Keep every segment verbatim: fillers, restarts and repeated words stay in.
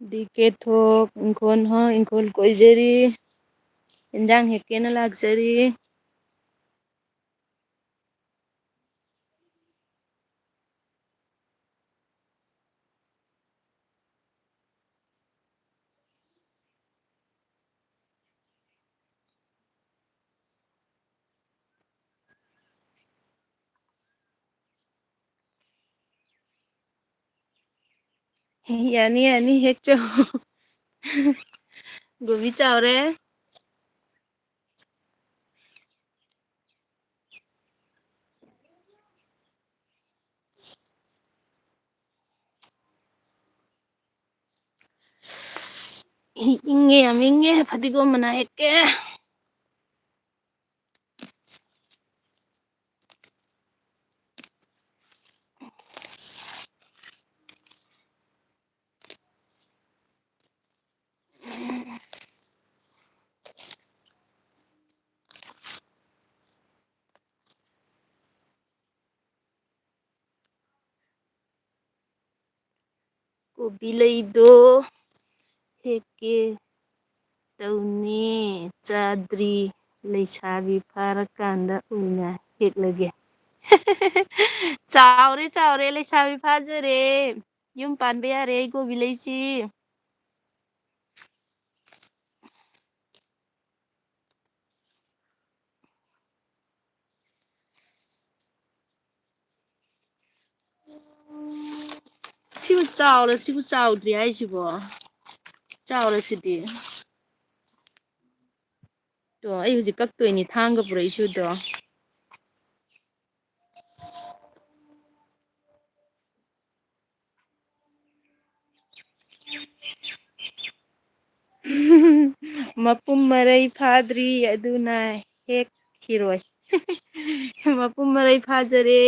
D K ꯊꯣꯛ ꯏꯪꯈꯣꯜ ꯍꯣ ꯏꯪꯈꯣꯜ ꯀꯣꯏꯖꯔꯤ꯫ ꯏꯟꯖꯥꯡ ꯍꯦꯛꯀꯦꯅ ꯂꯥꯛꯆꯔꯤ꯫ ꯌꯥꯅꯤ, ꯌꯥꯅꯤ, ꯍꯦꯛꯆꯧ꯫ ꯀꯣꯕꯤ ꯆꯥꯎꯔꯦ꯫ ꯏꯪꯉꯦ, ꯌꯥꯝ ꯏꯪꯉꯦ꯫ ꯐꯗꯤꯒꯣꯝ ꯃꯅꯥ ꯍꯦꯛꯀꯦ꯫ ꯀꯣꯕꯤ ꯂꯩꯗꯣ ꯍꯦꯛꯀꯦ ꯇꯧꯅꯦ, ꯆꯥꯗ꯭ꯔꯤ꯫ ꯂꯩꯁꯥꯕꯤ ꯐꯥꯔꯀꯥꯟꯗ ꯑꯣꯏꯅ ꯍꯦꯛꯂꯒꯦ꯫ ꯆꯥꯎꯔꯦ, ꯆꯥꯎꯔꯦ, ꯂꯩꯁꯥꯕꯤ ꯐꯥꯖꯔꯦ꯫ ꯌꯨꯝ ꯄꯥꯟꯕ ꯌꯥꯔꯦ ꯑꯩ ꯀꯣꯕꯤ ꯂꯩꯁꯤ꯫ ꯁꯤꯕꯨ ꯆꯥꯎꯔ ꯁꯤꯕꯨ ꯆꯥꯎꯗ꯭ꯔꯤ ꯍꯥꯏꯁꯤꯕꯣ? ꯆꯥꯎꯔꯁꯤꯗꯤ꯫ ꯇꯣ, ꯑꯩ ꯍꯧꯖꯤꯛ ꯀꯛꯇꯣꯏꯅꯤ, ꯊꯥꯡꯒ ꯄꯨꯔꯛꯏꯁꯨꯗꯣ꯫ ꯃꯄꯨꯝ ꯃꯔꯩ ꯐꯥꯗ꯭ꯔꯤ, ꯑꯗꯨꯅ ꯍꯦꯛꯈꯤꯔꯣꯏ꯫ ꯃꯄꯨꯝ ꯃꯔꯩ ꯐꯥꯖꯔꯦ꯫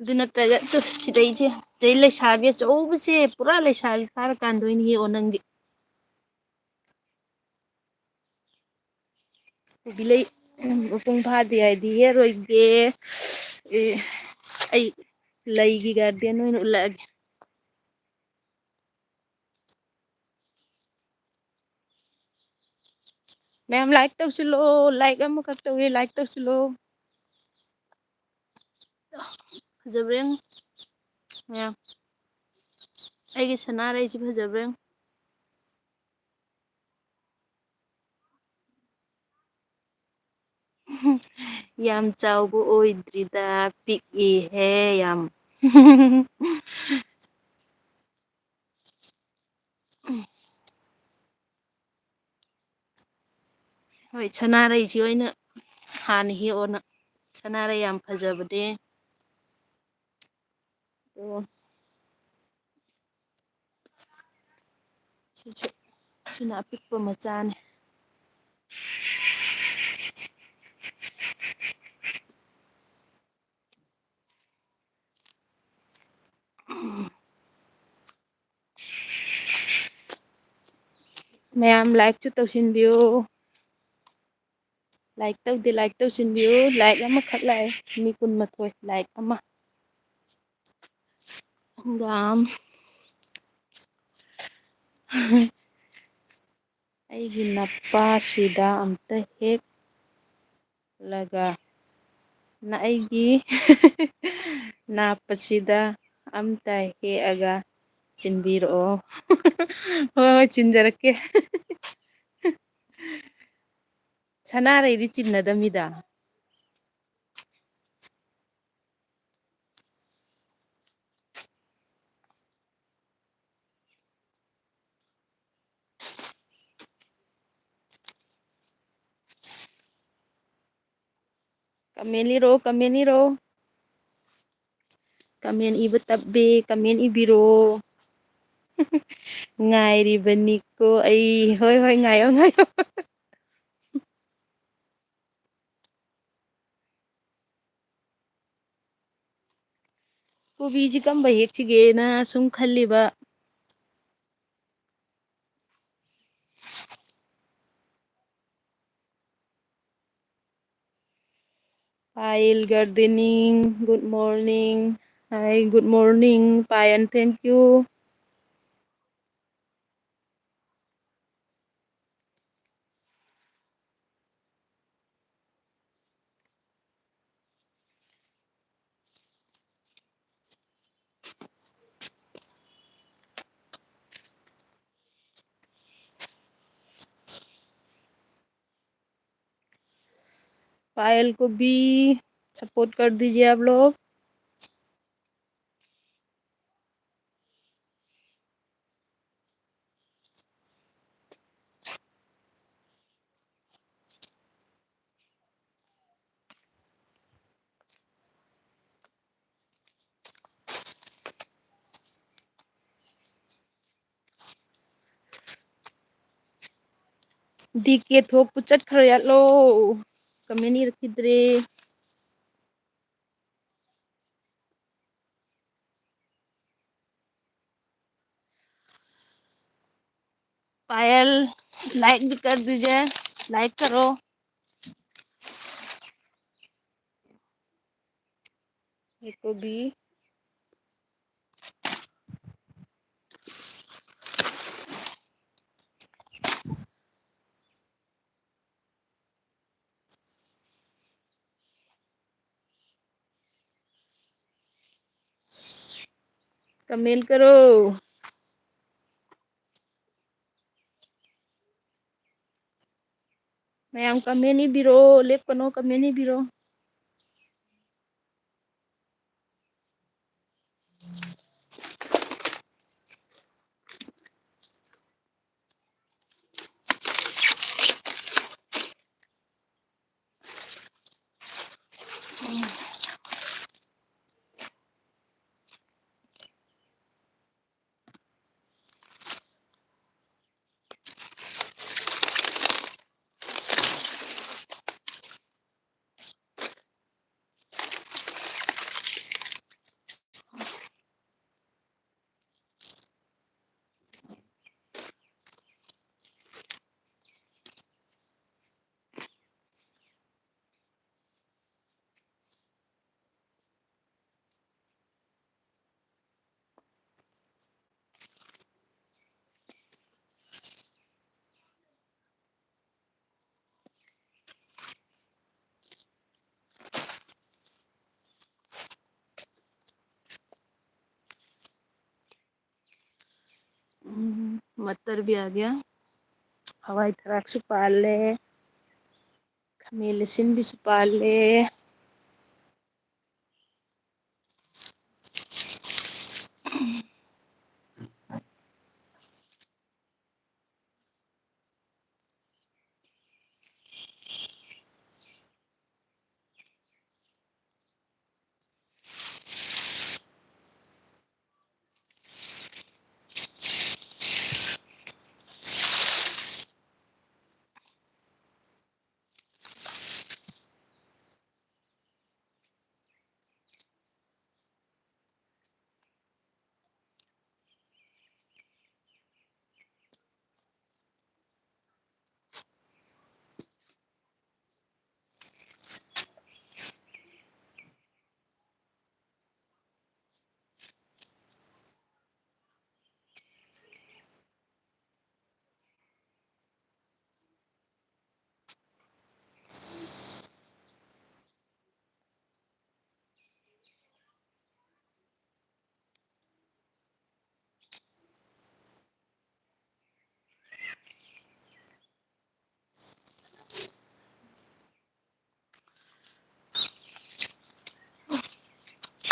ꯑꯗꯨ ꯅꯠꯇ꯭ꯔꯒ ꯇꯨ, ꯁꯤꯗꯩꯁꯦ, ꯁꯤꯗꯩ ꯂꯩꯁꯥꯕꯤ ꯑꯆꯧꯕꯁꯦ, ꯄꯨꯔꯥ ꯂꯩꯁꯥꯕꯤ ꯐꯥꯔꯀꯥꯟꯗ ꯑꯣꯏꯅ ꯍꯦꯛꯑꯣ ꯅꯪꯗꯤ꯫ ꯀꯣꯕꯤ ꯂꯩ ꯃꯄꯨꯡ ꯐꯥꯗꯦ ꯍꯥꯏꯗꯤ ꯍꯦꯛꯑꯔꯣꯏꯒꯦ꯫ ꯑꯦ, ꯑꯩ ꯂꯩꯒꯤ garden ꯑꯣꯏꯅ ꯎꯠꯂꯛꯑꯒꯦ꯫ ꯃꯌꯥꯝ like ꯇꯧꯁꯤꯜꯂꯣ꯫ Like ꯑꯃꯈꯛ ꯇꯧꯋꯦ, like ꯇꯧꯁꯤꯜꯂꯣ꯫ ꯐꯖꯕ꯭ꯔꯥ ꯌꯦꯡꯉꯨ ꯃꯌꯥꯝ꯫ ꯑꯩꯒꯤ ꯁꯅꯥꯔꯩꯁꯤ ꯐꯖꯕ꯭ꯔꯥ ꯌꯦꯡꯉꯨ꯫ ꯌꯥꯝ ꯆꯥꯎꯕ ꯑꯣꯏꯗ꯭ꯔꯤꯗ, ꯄꯤꯛꯏꯍꯦ ꯌꯥꯝ꯫ ꯍꯣꯏ, ꯁꯅꯥꯔꯩꯁꯤ ꯑꯣꯏꯅ ꯍꯥꯟꯅ ꯍꯦꯛꯑꯣꯅ꯫ ꯁꯅꯥꯔꯩ ꯌꯥꯝ ꯐꯖꯕꯅꯦ꯫ ꯑꯗꯣ ꯁꯤꯁꯨ, ꯁꯤꯅ ꯑꯄꯤꯛꯄ ꯃꯆꯥꯅꯤ꯫ ꯃꯌꯥꯝ like ꯁꯨ ꯇꯧꯁꯤꯟꯕꯤꯌꯨ꯫ Like ꯇꯧꯗꯦ, like ꯇꯧꯁꯤꯟꯕꯤꯌꯨ꯫ Like ꯑꯃꯈꯛ ꯂꯥꯛꯑꯦ, ꯃꯤ ꯀꯨꯟꯃꯥꯊꯣꯏ, like ꯑꯃ꯫ ꯑꯗꯨꯒ ꯑꯩꯒꯤ ꯅꯄꯥꯁꯤꯗ ꯑꯝꯇ ꯍꯦꯛꯂꯒ, ꯅ-, ꯑꯩꯒꯤ ꯅꯥꯞꯄꯁꯤꯗ ꯑꯝꯇ ꯍꯦꯛꯑꯒ ꯆꯤꯟꯕꯤꯔꯛꯑꯣ꯫ ꯍꯣꯏ, ꯍꯣꯏ, ꯆꯤꯟꯖꯔꯛꯀꯦ꯫ ꯁꯅꯥꯔꯩꯗꯤ ꯆꯤꯟꯅꯗꯝꯅꯤꯗ꯫ Comment ꯏꯔꯣ, comment ꯏꯔꯣ꯫ Comment ꯏꯕ ꯇꯞꯄꯦ, comment ꯏꯕꯤꯔꯣ꯫ ꯉꯥꯏꯔꯤꯕꯅꯤꯀꯣ ꯑꯩ꯫ ꯍꯣꯏ, ꯍꯣꯏ, ꯉꯥꯏꯌꯣ, ꯉꯥꯏꯌꯣ꯫ ꯀꯣꯕꯤꯁꯤ ꯀꯝꯕ ꯍꯦꯛꯁꯤꯒꯦꯅ ꯁꯨꯝ ꯈꯜꯂꯤꯕ꯫ ꯄꯥꯌꯦꯜ gardening, good morning꯫ Hi, good morning, Payal, thank you꯫ पायल को भी सपोर्ट कर दीजिए आप लोग। ꯗꯤ ꯀꯦ ꯊꯣꯛꯄꯨ ꯆꯠꯈ꯭ꯔꯦ ꯌꯥꯠꯂꯣ꯫ ꯀꯃꯦꯟ ꯏꯔꯛꯈꯤꯗ꯭ꯔꯦ꯫ पायल, लाइक भी कर दीजिए, लाइक करो। ये को भी। कमेंट करो। ꯃꯌꯥꯝ ꯀꯃꯦꯟ ꯏꯕꯤꯔꯣ, ꯂꯦꯞꯀꯅꯣ, ꯀꯃꯦꯟ ꯏꯕꯤꯔꯣ꯫ ꯎꯝ, मटर भी आ गया। हवाई थराक ꯁꯨ ꯄꯥꯜꯂꯦ꯫ ꯃꯦꯂꯩꯁꯤꯟꯕꯤꯁꯨ ꯄꯥꯜꯂꯦ꯫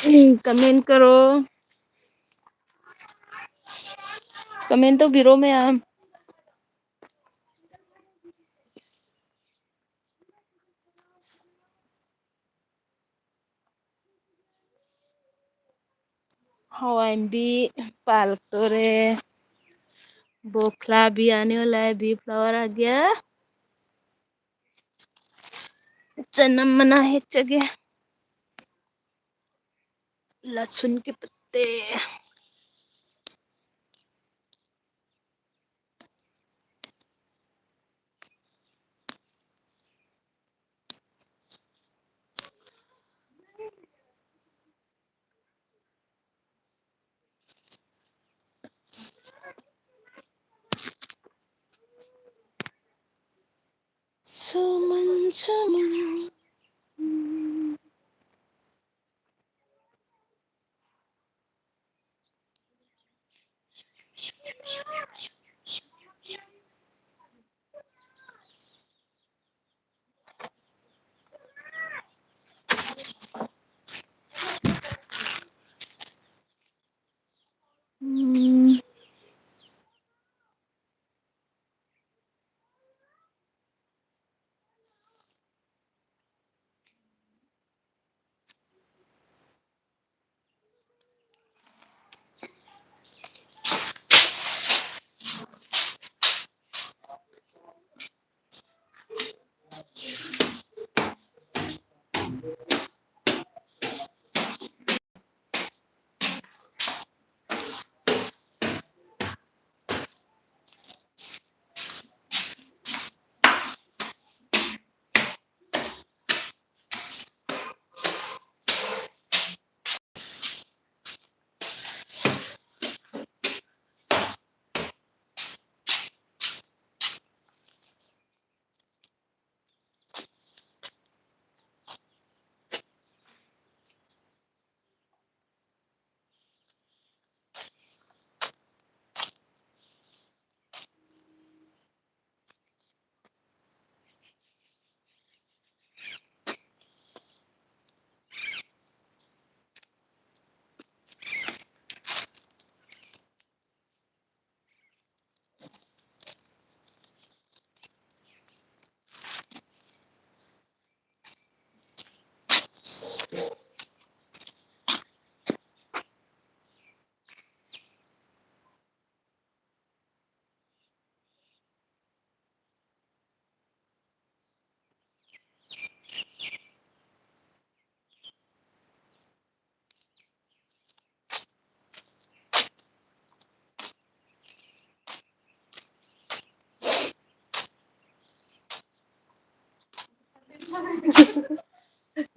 ꯎꯝ, comment ꯀꯔꯣ꯫ Comment ꯇꯧꯕꯤꯔꯣ ꯃꯌꯥꯝ꯫ ꯍꯋꯥꯏ ꯃꯨꯕꯤ ꯄꯥꯜꯂꯛꯇꯣꯔꯦ꯫ ꯕꯣꯈ꯭ꯂꯥ ꯕꯤ ꯑꯥꯅꯦ ꯋꯥꯂꯥ ꯍꯥꯏ, ꯕꯤ ꯐ꯭ꯂꯥꯋꯔ ꯑꯥ ꯒꯌꯥ꯫ ꯆꯅꯝ ꯃꯅꯥ ꯍꯦꯛꯆꯒꯦ꯫ ꯂꯁꯨꯟ ꯀꯤ ꯄꯠꯇꯦ꯫ ꯁꯨꯃꯟ, ꯁꯨꯃꯟ꯫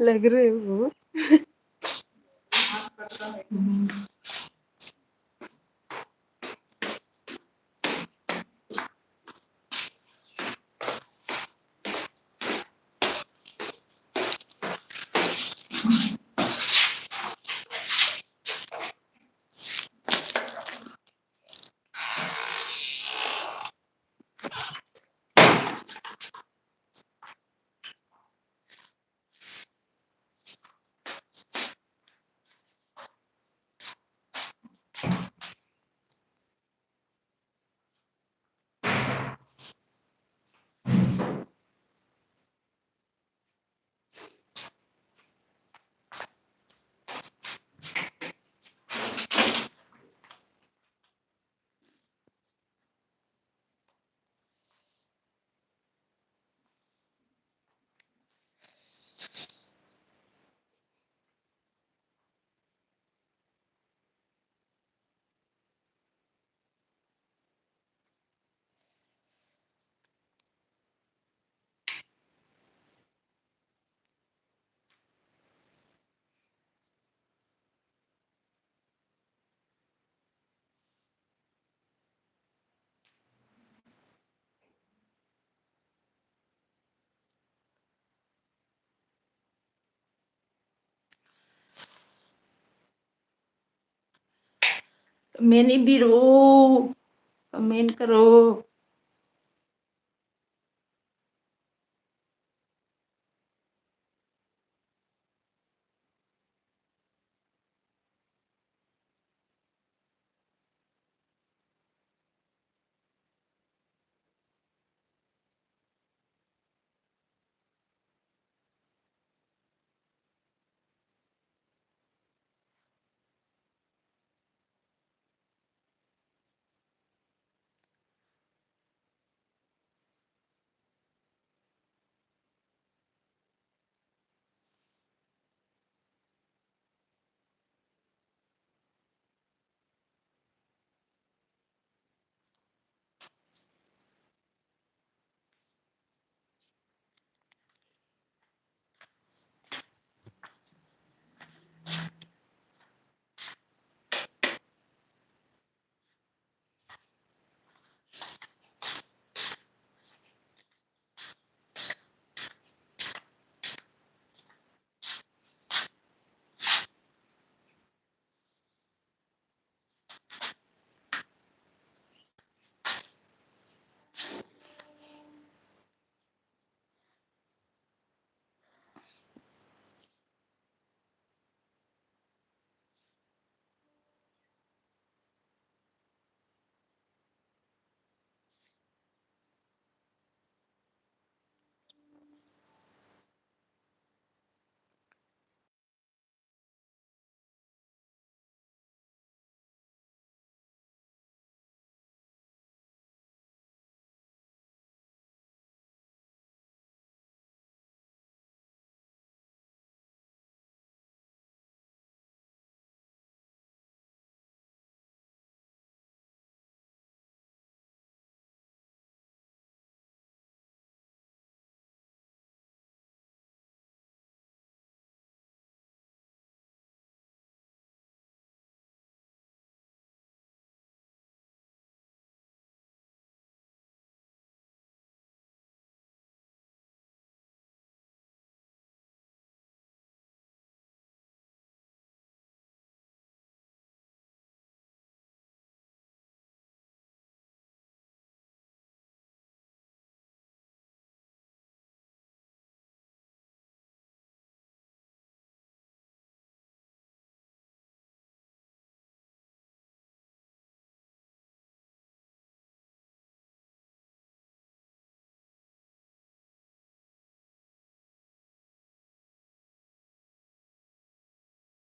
लग रहे हो। Comment ꯏꯕꯤꯔꯛꯑꯣ, comment ꯀꯔꯣ꯫